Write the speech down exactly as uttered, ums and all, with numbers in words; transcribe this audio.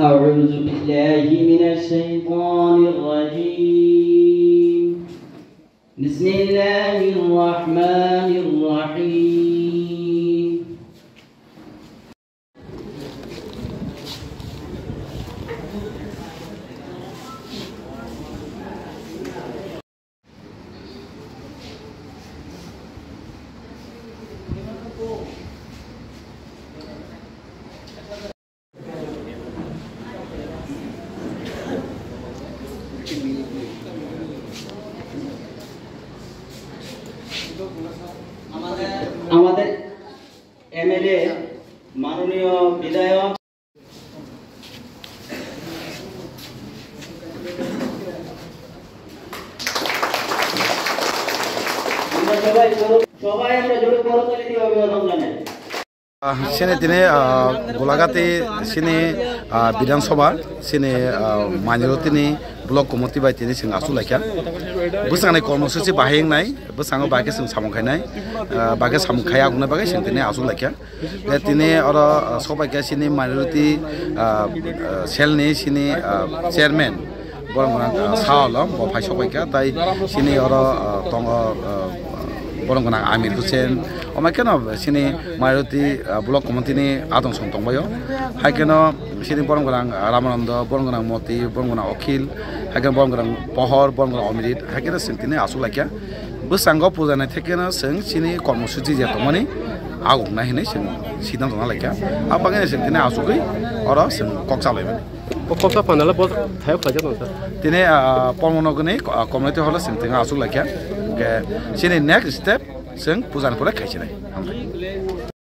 أعوذ بالله من الشيطان الرجيم. بسم الله الرحمن الرحيم. আমাদের এমএলএ, মাননীয় বিধায়ক। আমরা সবাই জোরে, সবাই আমরা জোরে করতালি দিয়ে অভিবাদন জানাই। Ah, sini tini, ah, Golagati sini, ah, Bidhan Sabha sini, ah, Manirotini block committee bai tini sing asuk laikha. Bwskangnai kormosuchi bahai wngnai, bwskango bahai khe sing samung khainai, ah, bahai khe samung khaiya wngna bagwi sing tini asuk laikha. Tei tini oro, ah, sobaikha sini minority, ah, ah, cell ni sini, ah, chairman, borok gwnang, ah, Sa Olom, bo phai sobaikha, tai sini oro, ah, tongo, ah, borok gwnang Amir Hussein, omo kheno sini minority, ah, block committee ni adong song tongbaio, hai kheno sini borok gwnang, ah, Ramanando, borok gwnang Moti, borok gwnang Okhil, hai kheno borok gwnang Pohor, borok gwnang Omrit, hai kheno sini tini asuk laikha. Bwskango puja nai thekeno chwng chini kormosuchi je tongmani aguknai hinwi chwng siddhanto nalaikha. Abangni chwng tini asugwi oro chwng kok salaimani. O kok sa panala bo thayok khaijak nang sir. Tini, ah, pormonogni, ah, community hall chwng tini asuk laikha. Hwnkhe chini next step chwng puja ni pore khaisinai. Hambai.